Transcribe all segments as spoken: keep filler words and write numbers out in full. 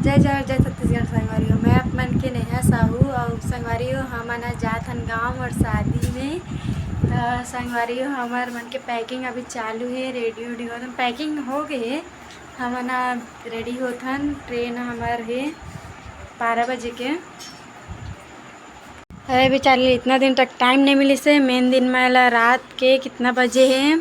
जय जोहार, जय छत्तीसगढ़ संगवारी हो। मैं आप मन के नेहा साहू और संगवारी हो, हमन आज जात हन गाँव और शादी में। त संगवारी हो, हमर मन के packing अभी चालू हे, ready उडी होत हन, packing हो गए हे। हमन अब ready होत हन, train हमर हे बारह बजे के। अरे बेचारी, इतना दिन तक time नहीं मिलिस हे। Main दिन में ला रात के कितना बजे हे,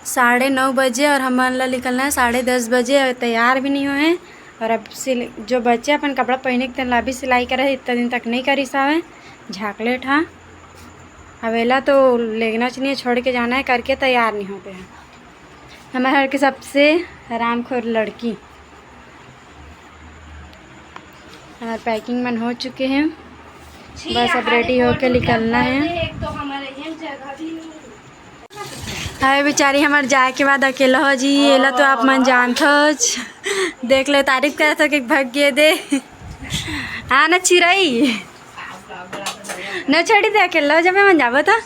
साढ़े नौ बजे, और हमन ला निकलना है साढ़े दस बजे, और तैयार भी नहीं हुए हैं। और अब सिल-, जो बचे अपन कपड़ा पहने के तेन ला भी सिलाई करे, इतना दिन तक नहीं करिस हवे झाकलेट हा। अब एला तो लेगना च नहीं है, छोड़ के जाना है, करके तैयार नहीं होते हैं। हमारे घर के सबसे हरामखोर लड़की। हमार packing मन हो चुके हैं, बस अब ready होके निकलना है। एक तो हमारे यहाँ जगह भी नहीं है। हाय बेचारी, हमार जाए के बाद अकेला हो जी, एला तो आप मन जानत हो। देख ले, तारीफ करत हो कि भग गए दे। हाँ ना चिरई, न छोड़ी दे, अकेला हो जब मन जाबो तो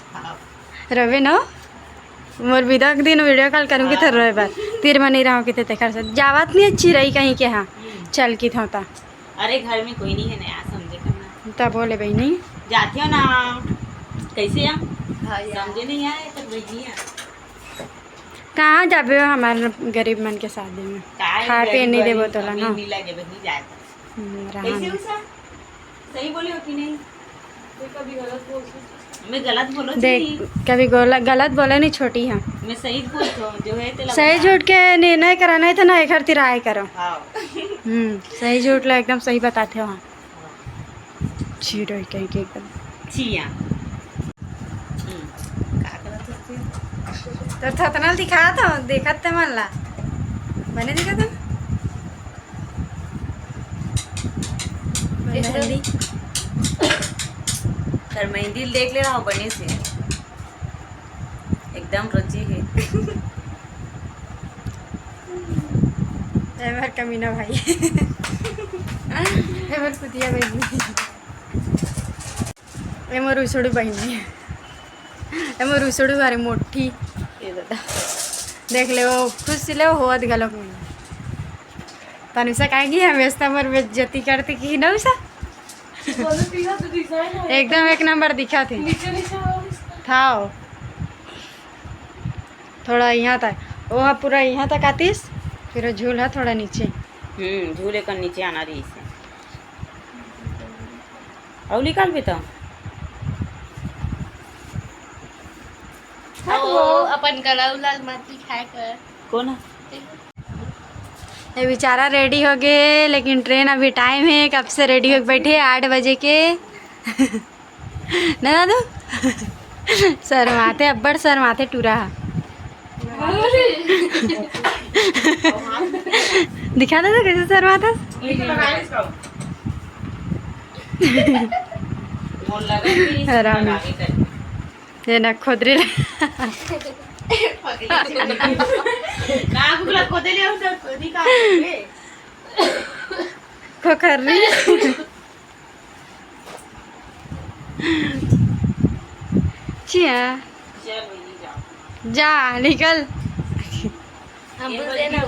रवे न। मोर बिदा के दिन video call करूँगी तो रोए बर, तीर में नहीं रहूँ किते तेकर से जावत नहीं चिरई कहीं के। हाँ, चल की था। अरे घर में कोई नहीं है नया समझे करना। तब बोले बहनी। जाती हो ना। कैसे या? हाँ, या। समझे नहीं आए तो बहनी या। कहाँ जाबे हो हमार गरीब मन के शादी में? काय खाए गरीब पिए नहीं देबो गरीब तोला अमीर ना। नहीं लगे बहनी जाए तो। हम्म, रहा कैसे नहीं। उषा? सही बोले हो कि नहीं? मैं गलत बोलो देख, नहीं। कभी गोला-, गलत बोले नहीं छोटी है। मैं सही बोलती हूँ, जो है तेला सही बता। झूठ के निर्णय कराना है तो ना एक हर तिराए करो। हाँ। हम्म, सही झूठ ला एकदम सही बताते हो। हाँ। चिरई कहीं के एकदम। चिया। हम्म, का करत होती? तो थतनल दिखात हो, देखत ते मन ला। बने दिखात हो? मेहंदी। कर मेहंदी देख ले रहा हो बने से। एकदम रची है। एमर कमीना भाई। एमर कुतिया भाई। ए मोर उसड़ू बहिनी। ए मोर उसड़ू बारे मोटी। ये दादा। देख ले, वो खुश ले, वो होत गलक में। तनुषा काहे की हमेशा मोर बेइज्जती करती कि ना उषा? एकदम एक नंबर दिखा थे। नीचे नीचे आओ इसका। थाओ। थोड़ा यहाँ तक, वो पूरा यहाँ तक आतीस, फिर वो झूल है थोड़ा नीचे। हम्म, झूले कर नीचे आना रही से। और निकाल भी तो। ओ, अपन गला उला माटी खाए कर। कौन है? ये बेचारा ready हो गए, लेकिन train अभी time है, कब से ready होके बैठे, आठ बजे के। ना दादू? शर्माते, अब्बड़ शर्माते टूरा। दिखा दादू कैसे शर्माता। आराम। ये ना खोदरी ले। ना, कुकला खोदे ले, उधर खोदी का। खोखर रही। चिया। जा, निकल। हम बोल देना।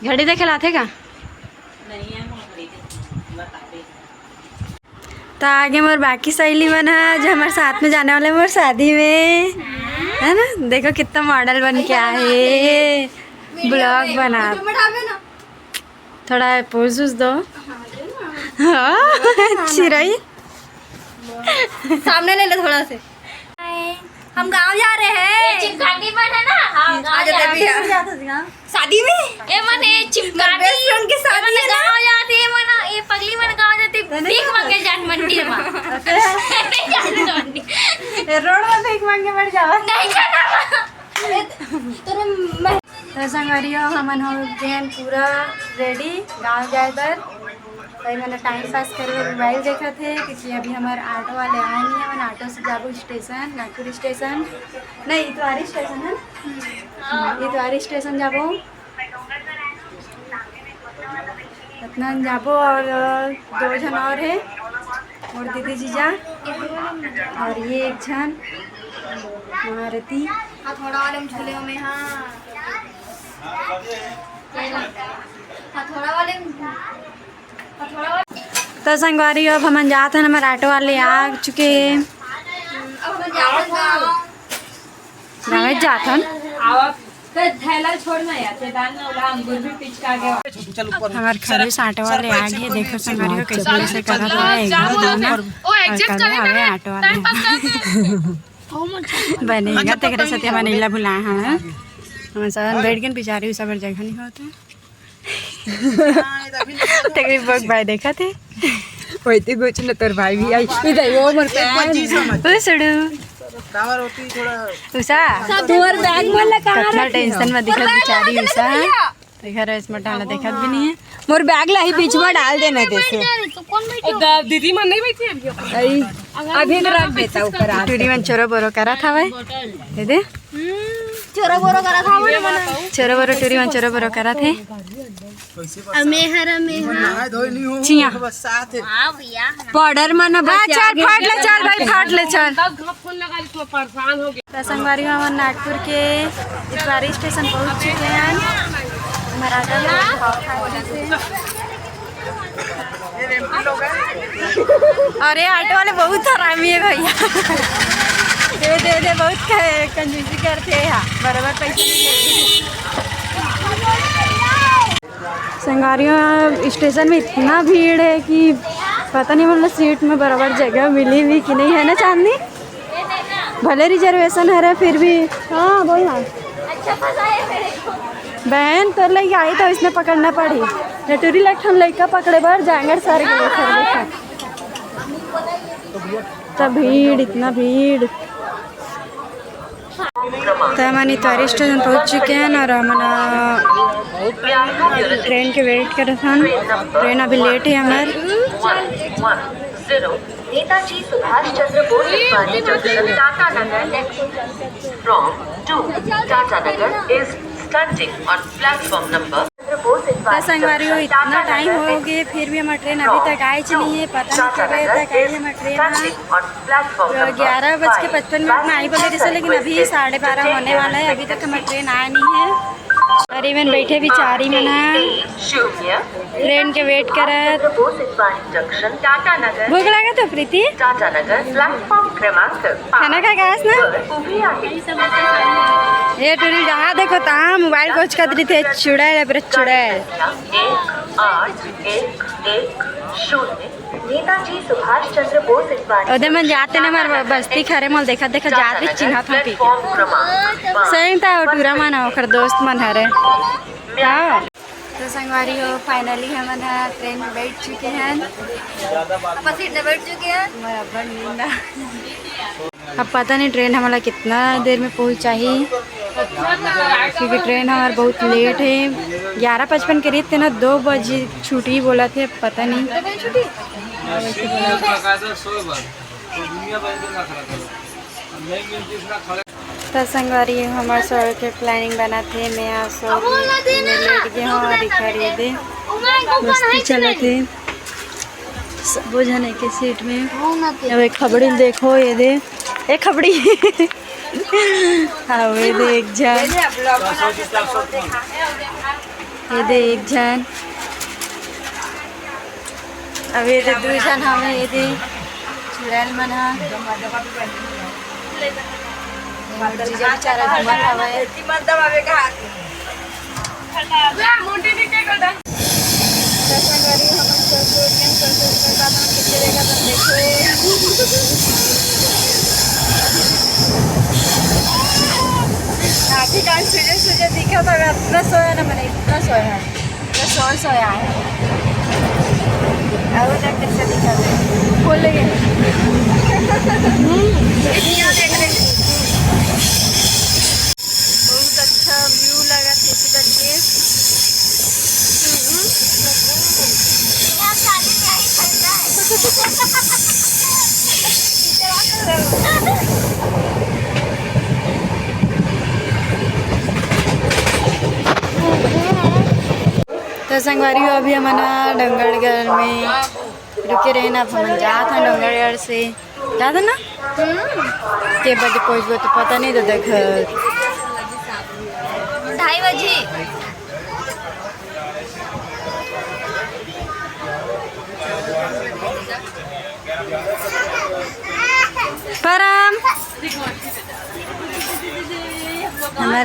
घड़ी देखे लाथे का? नहीं है, हम घड़ी देखे, बता दे। तो आगे मोर बाकी सहेली मन है, जो हमारे साथ में जाने वाले मोर शादी में, है ना? देखो कितना model बन के आए, vlog बना। थोड़ा pose उस दो। हाँ, अच्छी रही। सामने ले ले थोड़ा से। हम गांव जा रहे हैं। ये चिमकाटी मन है ना? हाँ, गांव आ जा जाते हैं। शादी में? ये मन ये चिमकाटी। Best friend के शादी है ना? गांव जाते हैं मन, ये पगली मन गांव जाते हैं, भीख मांगे जान मंडी में। नहीं जान मंडी। ये road में भीख मांगे मर जाओ। नहीं जाना। तो संगवारी हो, हमन हो गए पूरा ready गांव जाए बर। भाई मन time pass करे बर mobile देखत हे, क्योंकि अभी हमार auto वाले आए नहीं है। हमन auto से जाबो station, नागपुर station, नहीं, इतवारी station है ना? इतवारी station जाबो। इतना जाबो और दो झन और है, मोर दीदी जीजा और ये एक झन महारती। हाँ, थोड़ा वाले में झूले हो में, हाँ। तो संगवारी, अब हमन जात हन, हमर ऑटो वाले आ चुके हे। गाँव जात हन। आवा, तो थैला छोड़ना यार, ते डालना वाला अंगूर भी पिचका गया। हमर खड़ूस ऑटो वाले आ गे, देखो संगवारी हो, कैसे कैसे करत हे, एकदम ना। और कल हवे ऑटो वाले। बनेगा, तेकरे सेती हमन एला बुलाए हन। हमन सब बैठ के बिचारी, उसा बर जगह नहीं होता। तेकरे बक भाई देखत हे। वही तो कुछ न, तोर भाई भी आई। इधर वो मोर fan। ओ सुड़ू। उषा। तोर बैग मोला कहाँ कतना रखे हो? टेंशन में दिखत बिचारी उषा। देखा रहे, इसमें डाला देखत भी नहीं है। मोर बैग ला ही बीच में डाल देना जैसे। दीदी मन नहीं बैठी अभी। अभी तो रख देता ऊपर आ। टूरी मन चोरो बोरो करत हवे। दे दे। चोरा बोरो करा था हमन मन। चोरो बोरो टूरी मन चोरो बोरो करा थे। अमेहर अमेहर। चिया। पाउडर मन हाँ, बचा चल, फाट ले, चल भाई, फाट ले, चल। तो संगवारी, हमन नागपुर के इतवारी स्टेशन पहुंच चुके हैं। मराठा लोग खाए से। अरे, ऑटो वाले बहुत हरामी है भैया। दे, दे, दे, बहुत क-, कंजूसी करते हैं यहाँ, बराबर पैसे नहीं लेते। संगवारी हो, स्टेशन में इतना भीड़ है कि पता नहीं, मतलब, सीट में बराबर जगह मिली भी कि नहीं, है ना चांदनी? भले रिजर्वेशन हरे, फिर भी। हाँ, बोल ना। बहन, तोर लइका आई तो इसने पकड़ना पड़ी। टूरी लग ठन लइका पकड़े बर जांगर सर गए, सर देखा। इतना भीड़, इतना भीड़। तो हमन इतवारी स्टेशन पहुंच चुके हैं और हमन, अ, ट्रेन के वेट करत हन। ट्रेन अभी लेट है हमर। नेताजी सुभाष चंद्र बोस इतवारी जंक्शन, टाटा नगर next from to Tata Nagar is standing on platform number। तो संगवारी हो, इतना टाइम हो गए, फिर भी हमार ट्रेन अभी तक आए च नहीं है। पता नहीं कब तक आई हमार ट्रेन। हाँ, तो ग्यारह बज के पचपन मिनट में आई बोले जैसे, लेकिन अभी साढ़े बारह होने वाला है, अभी तक हमार ट्रेन आया नहीं है। और इवन बैठे भी चारी मन है। ट्रेन के वेट करत। जंक्शन टाटा नगर। भूख लागत हो प्रीति? टाटा नगर प्लेटफॉर्म क्रमांक पाँच खाना खा के आस ना? वर उभी आहे। ये टूरी जहाँ देखो तहाँ मोबाइल कोचकत रहिथे, चुड़ैल है, पूरा चुड़ैल। संख्या एक आठ एक एक शून्य। नेताजी सुभाष चंद्र बोस इतवारी ओदे मन जाते ने हमार बस्ती खरे मोल देखा देखा जात भी चिन्हत हन पी के। प्लेटफॉर्म क्रमांक पाँच। सही था, वो टूरा मन ओकर दोस्त मन हरे। हाँ। तो संगवारी हो, फाइनली हमन ह ट्रेन में बैठ चुके हैं। अपन सीट में बैठ चुके हैं। मैं अपन नींद आ। अब पता नहीं ट्रेन हमला कितना देर में पहुंचाही, क्योंकि ट्रेन हमार बहुत लेट है। ग्यारह पचपन के रहिथे ना, दो बजे छुट्टी बोलत हे, पता नहीं। तो संगवारी, हमर सोए के प्लानिंग बनत हे। मैं आ सो, मैं लेट गे हूँ और इधर ये दे मस्ती चलत हे। सबो झन एके सीट में। अब एक खबड़ी ल देखो, ये दे, ए खबड़ी। हाँ, ये दे एक झन, ये दे एक झन। अब ये दे दू झन हवे, ये दे चुड़ैल मन ह। जीजा बेचारा घूमत हवय। काफी टाइम सूर्य सूर्य दिखा था, इतना सोया ना मैंने, इतना सोया। तो सोए सोए आए। और उधर कैसे दिखा दे? खोल लेंगे। हम्म, ये भी यहाँ देख रहे हैं। बहुत अच्छा व्यू लगा खेती करके। हम्म। यहाँ शादी में ही ठंडा है। तो संगवारी हो, अभी हमन ह डोंगरगढ़ में रुके रहे ना, अब हमन जात हन डोंगरगढ़ से। जात हन ना? के बजे पहुँचबो तो पता नहीं दादा घर। ढाई बजे।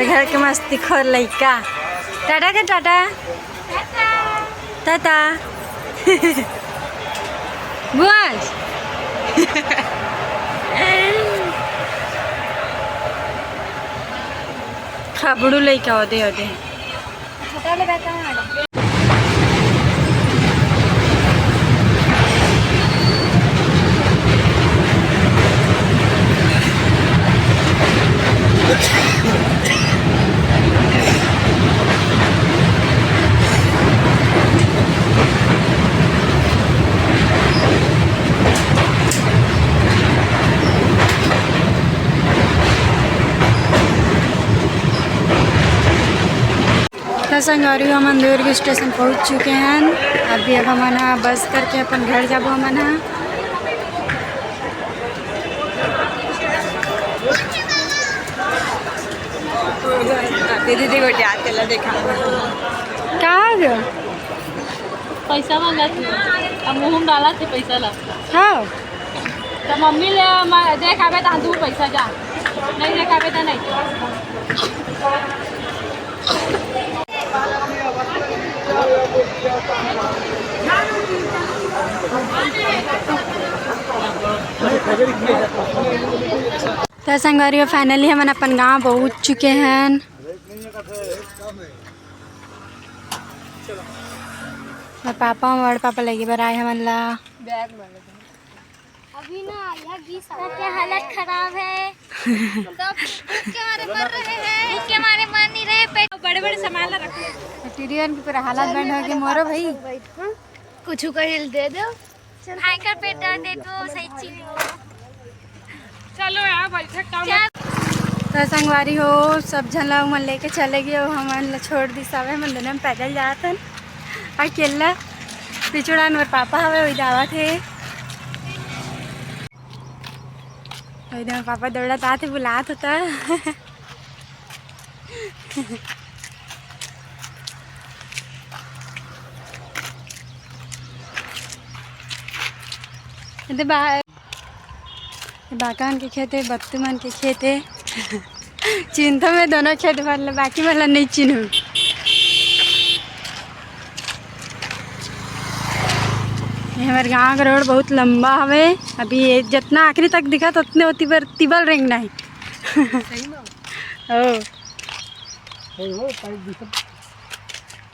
घर के मस्ती खोर लइका। टाटा के टाटा। टाटा। बुआज। खबड़ू लइका ओदे ओदे। छोटा वाला बैग कहाँ है? तो संगवारी हो, हमन दुर्ग स्टेशन पहुंच चुके हैं। अभी अब हमन ह बस करके अपन घर जाबो हमन ह। दीदी, दीदी, गोटिया चला देखा। का हो गया? पैसा मांगा थे, अब मुंह में डाला थे पैसा ला। हाँ। तो मम्मी ले, म-, देखाबे तो दू पैसा जा, नहीं देखाबे तो नहीं। तो संगवारी हो, finally हमन अपन गांव पहुंच चुके हैं। और पापा, बड़ पापा लेगे बर आए हमन ला। अभी ना यह गीस सबके हालत खराब है। सब भूख के मारे मर रहे हैं, भूख के मारे मर नहीं रहे, पेट बड़े बड़े सामान ला रखे हैं। टीरियन की पूरा हालत बंद हो गई मोरो भाई। कुछ का हिल दे दो। हाय कर बेटा, दे दो, सही चीज। चलो यार, बैठक काम। तो संगवारी हो, सब झन ला उमन लेके चले गए, हमन ला छोड़ दिस हवे, हमन दोनों पैदल जात हन अकेला। पिछुड़ा मोर पापा हवे, वही जावत हे। वही दे मोर पापा दौड़त आत हे, बुलात होता। ये बा-, ये बाका मन के खेत हे, बत्तू मन के खेत हे। चिन्हथों मैं दोनों खेत भर ले, बाकी मन ला नहीं चिन्हूँ। ये हमर गांव के रोड बहुत लंबा हवे। अभी ये जितना आखिरी तक दिखत, उतने ओती बर तिबल रेंगना है। सही में? ओ। सही हो, पाइप दिखत।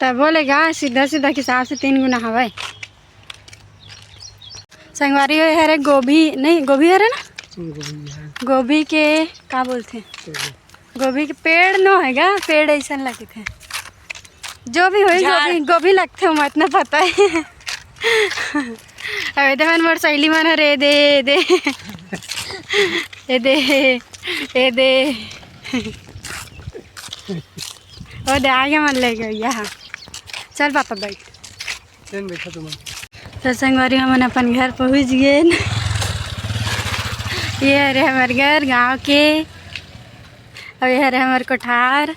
तब बोले गा, सीधा सीधा के हिसाब से तीन गुना हवे। संगवारी हो, हरे गोभी, नहीं, गोभी हरे ना? गोभी है। गोभी के का बोलथे? गोभी के पेड़ नो है गा, पेड़ ऐसन लगथे। जो भी होई, झाड़। गोभी, गोभी लगथे, ओमा इतना पता है। अब एदे मन मोर सहेली मन हरे, ए दे, ए दे, ए दे, ए दे। ओ दे, आगे मन ले गई यहाँ। चल पापा, बैठ। चल, बैठा तुम। तो संगवारी, हमन अपन घर पहुँच गए। ये हरे हमर घर गांव के, और ये हरे हमर कोठार,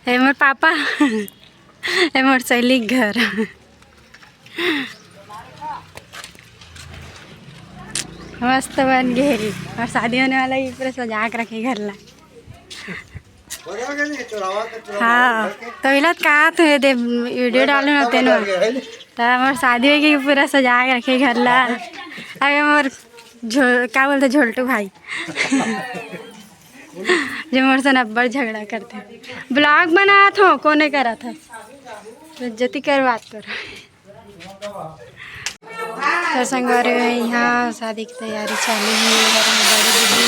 ये मोर पापा, ये मोर सहेली के घर। मस्त बन गए हे। और शादी होने वाला है, पूरा सजा के रखे घर ला। हाँ, तो इलाज कहा तो ये दे वीडियो डालू ना तेनो। तो हमार शादी होगी, पूरा सजा के रखे घर ला। अबे मोर झो-, का बोलथे, झोलटू भाई। जो मोर से अब्बड़ झगड़ा करथे। ब्लॉग बनात हो, कोने करत हस? बेइज्जती करवात तोर। तो संगवारी हो, यहाँ शादी की तैयारी चालू है। ये हरे मोर बड़ी दीदी,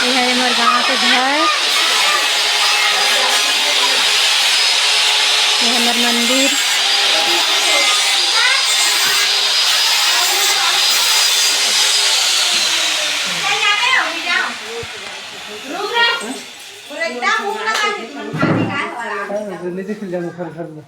ये हरे मोर गाँव के घर, ये हमर मंदिर। नीचे खिल जाना, खर खर में।